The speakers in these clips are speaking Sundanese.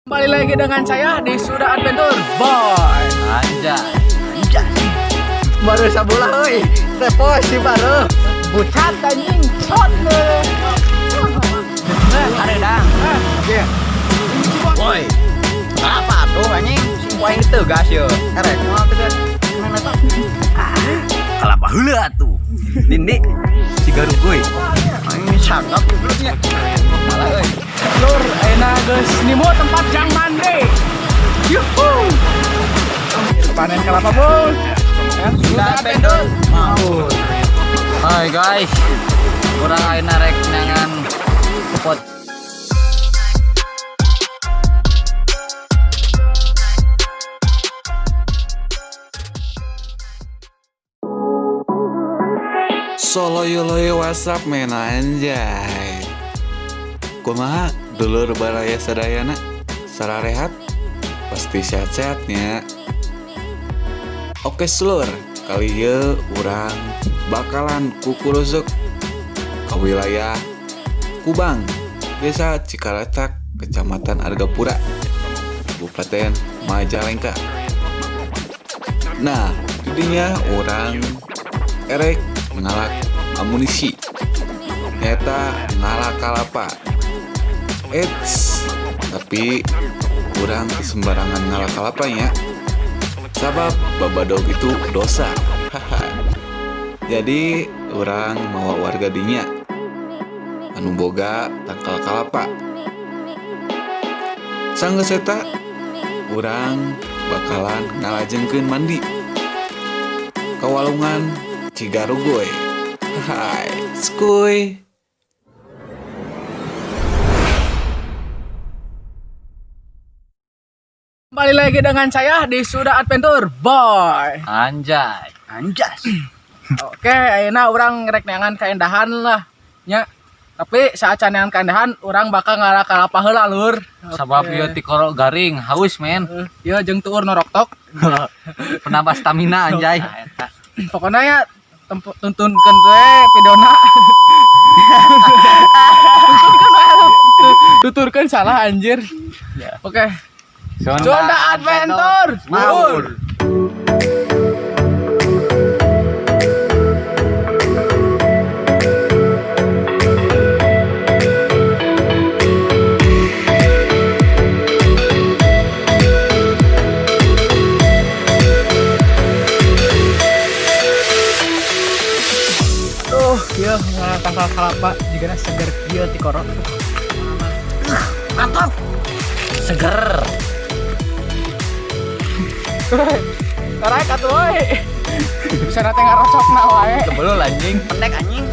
Kembali lagi dengan saya di Sunda Adventure Boy. Anjay. Baru sabulah euy. Tepo si baru. Bucat anjing con. Hareudang. Iya. Woi. Apa tuh anjing? Sing ku aing tegas ye. Erek moal tegas. Mana tah? Kalapa heula atuh. Dindi si garugoy. Aing cakep gobloknya. Malah euy. Lur, enak geus nemu tempat jang mandi. Yuhu. Panen kelapa, Bos. Sunda Adventure. Maul. Hai guys. Urang ayeuna rek neangan spot. Solo yo what's up men, anjay. Kumaha dulur baraya sadayana, sararehat? Pasti sehat-sehatnya. Oke selur, kali ieu urang bakalan kukurusuk ke wilayah Kubang, Desa Cikaracak, Kecamatan Argapura, Kabupaten Majalengka. Nah, didinya urang erek ngalak amunisi, nyata ngalak kalapa. Eits, tapi kurang sembarangan ngalak kalapanya, sabab babadog itu dosa. Haha. Jadi urang mawa warga dinya anu boga tangkal kalapa. Sanggeus eta urang bakalan ngalajengkeun mandi ka walungan Cigarugoy. Hai, skuy. Kembali lagi dengan saya di Sunda Adventure Boy. Anjay. Anjas. Oke, ayeuna urang rek neangan kaendahan lah nya. Tapi saat neangan kaendahan, urang bakal ngalak kalapa heula, Lur. Sabab ieu tikoro garing, haus men. Ieu jeung tuur noroktok. Penambah stamina anjay. Pokoknya ya tuntunkeun we videona. Tuntunkeun we. Tuturkeun salah anjir. Ya. Oke. Sunda Adventure. Maul. Tuh, ieu ngalak tangkal kalapa jigana seger kieu tikoro. Mantap. Seger. Tarik atuh euy. Bisa nate ngarocokna wae. Kebelul anjing. Pendek anjing.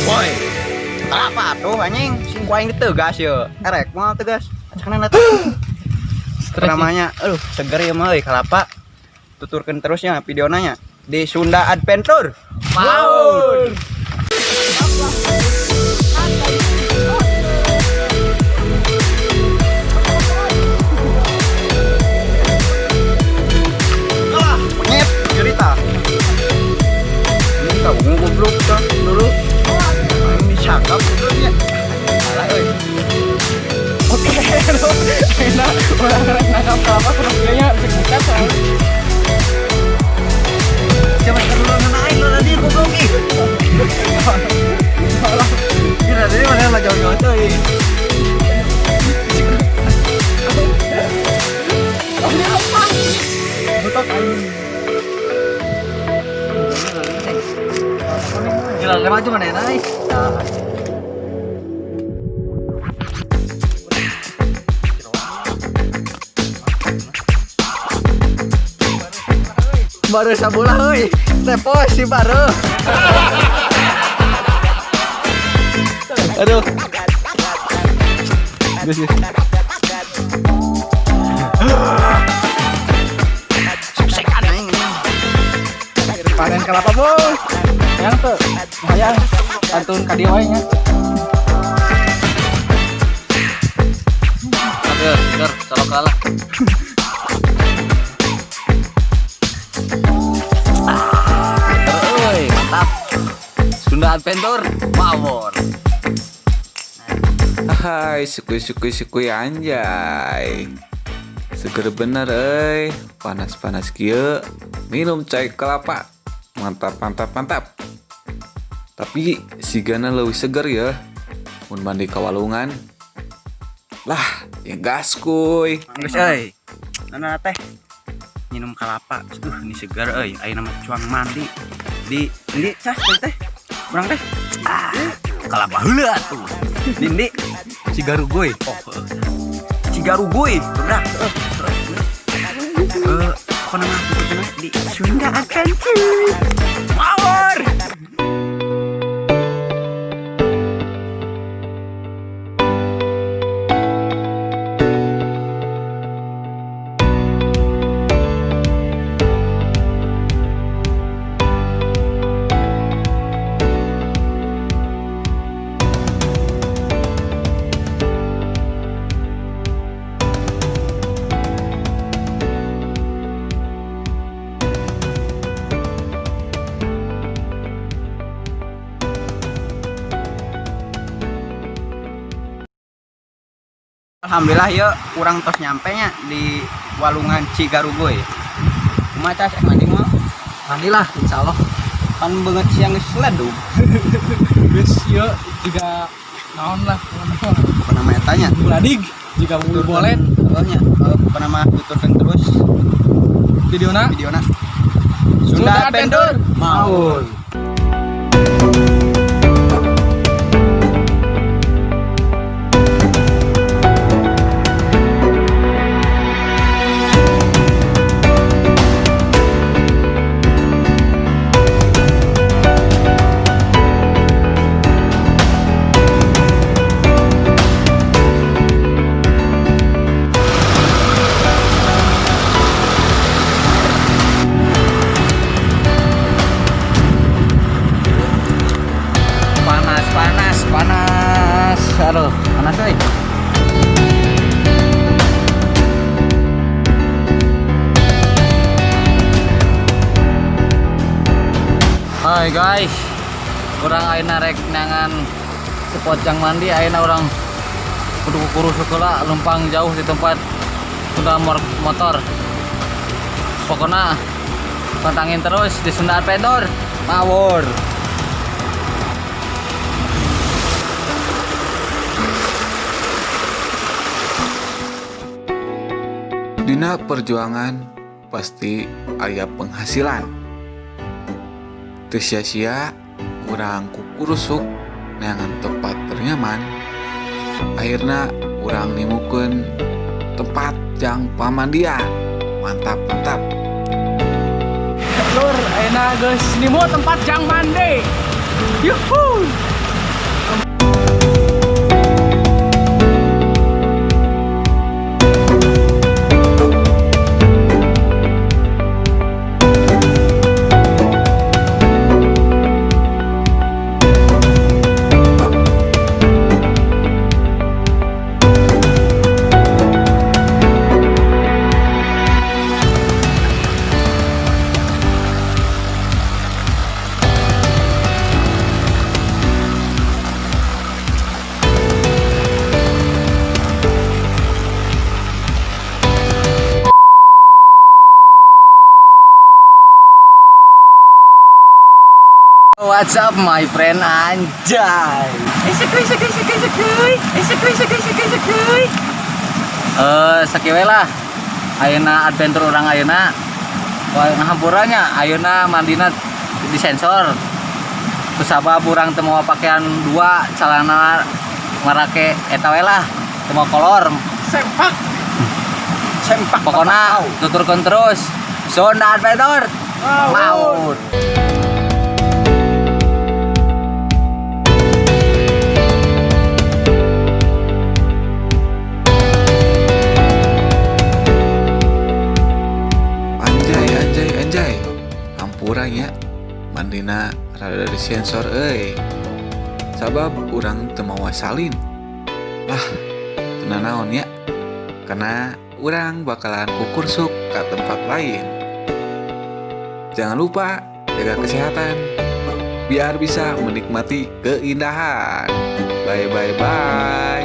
Woi. Apa tuh anjing? Sing ku aing tegas ye. Erek moal tegas. Acana teh. Namanya, aduh seger ya mah euy kalapa. Tuturkeun terusnya videona nya di Sunda Adventure. Maul. Alah, monyet cerita. Ini tahu goblok tah dulu. Aing dicakap gobloknya. Salah euy. Oke, ayeuna urang rek nangkap kalapa kudu nya bisa buka soalnya. Coba dulu ngenain lo tadi goblok ih. Kira tadi mana lah jauh-jauh tuh. Oh, ini apa? Butok anjing. Gila, lewat cuma naik. Baru sabulah euy. Tepo si baru. Aduh. Geus, geus. Suksekan aing. Panen kelapa, Bos. Yang tuh. Lumayan pantun ka dieu wae nya. Seger, seger, colok kalah. Seger euy, mantap. Sunda Adventure, mawon. Hai, sekuy sekuy sekuy anjay. Seger bener euy, panas-panas kieu minum cai kelapa. Mantap mantap mantap. Tapi sigana leuwih seger ya mun mandi ka walungan. Lah, ya gas kuy. Geus euy. Nana teh minum kelapa. Ini segar euy. Ayeuna mah cuang mandi. Di di cas teh. Urang teh. Kelapa heula tuh. Dindi Cigarugoy. Oh, Cigarugoy, berak. Apa nama itu di Sunda Adventure. Power. Alhamdulillah ya, urang tos nyampe nya di Walungan Cigarugoy. Kumaha cas mandi mah? Mandilah insyaallah. Pan beungeut siang geus ledug. Geus ieu juga naon lah. Apa nama eta nya? Buladig jika bulu bolet Heeh nya, apa nama tuturkeun terus videona. Videona. Sunda Adventure Maun. Panas, panas, panas. Aduh, Panas euy. Hai guys, urang ayeuna rek neangan spot jang mandi. Ayeuna urang kudu kurus heula lempang jauh di tempat tunda motor. Pokoknya pantangin terus di Sunda Adventure. Mawur. Dina perjuangan pasti aya penghasilan. Teu sia-sia urang kukurusuk neangan tempat ternyaman. Akhirna urang nimukeun tempat jang pamandian. Mantap mantap. Lur, ayeuna geus nimu tempat jang mandi. Yuhu. What's up my friend anjay. Sekuy sekuy sekuy sekuy. Sekuy sekuy sekuy sekuy. Sakieu we lah. Ayeuna adventure urang ayeuna. Wah, ngahampuranya ayeuna mandina di sensor. Kusabab urang teu mawa pakaian dua, celana marake eta we lah, teu mawa kolor. Sempak. Sempak. Pokona tuturkeun terus. Sunda Adventure. Maut. Anjay anjay anjay. Hampura nya mandina rada di Disensor euy. Sabab urang teu mawa salin. Lah, teu nanaon ya. Karena urang bakalan kukursuk ke tempat lain. Jangan lupa jaga kesehatan biar bisa menikmati keindahan. Bye bye bye.